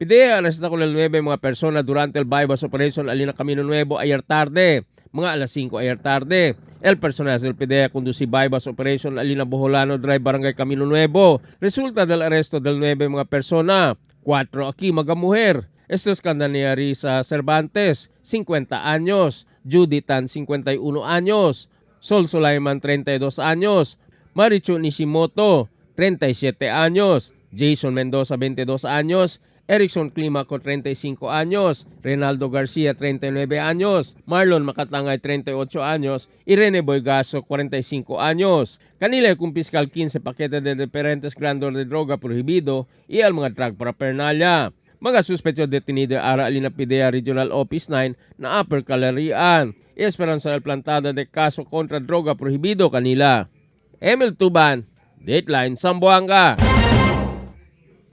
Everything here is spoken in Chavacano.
PDEA arresta con el 9 mga persona durante el bypass operation alina Camino Nuevo ayer tarde. Mga alas 5 ayer tarde. El personal del PDEA conduci bypass operation alina Boholano Drive, Barangay Camino Nuevo. Resulta del arresto del 9 mga persona. 4 aquí mga mujer. Estos Candania Risa Cervantes, 50 años. Judy Tan, 51 años. Sol Sulaiman, 32 años. Marichu Nishimoto, 37 años. Jason Mendoza, 22 años. Erickson Climaco, 35 años. Renaldo Garcia, 39 años. Marlon Macatangay, 38 años. Y Rene Boygaso, 45 años. Kanila kumpiskal 15 pakete de diferentes grandor de droga prohibido y al mga drug paraphernalia. Mga suspetso detenido ara alina PDEA Regional Office 9 na Upper Calarian. Esperanza el plantada de kaso kontra droga prohibido kanila. Emil Tuban, Dateline Zamboanga.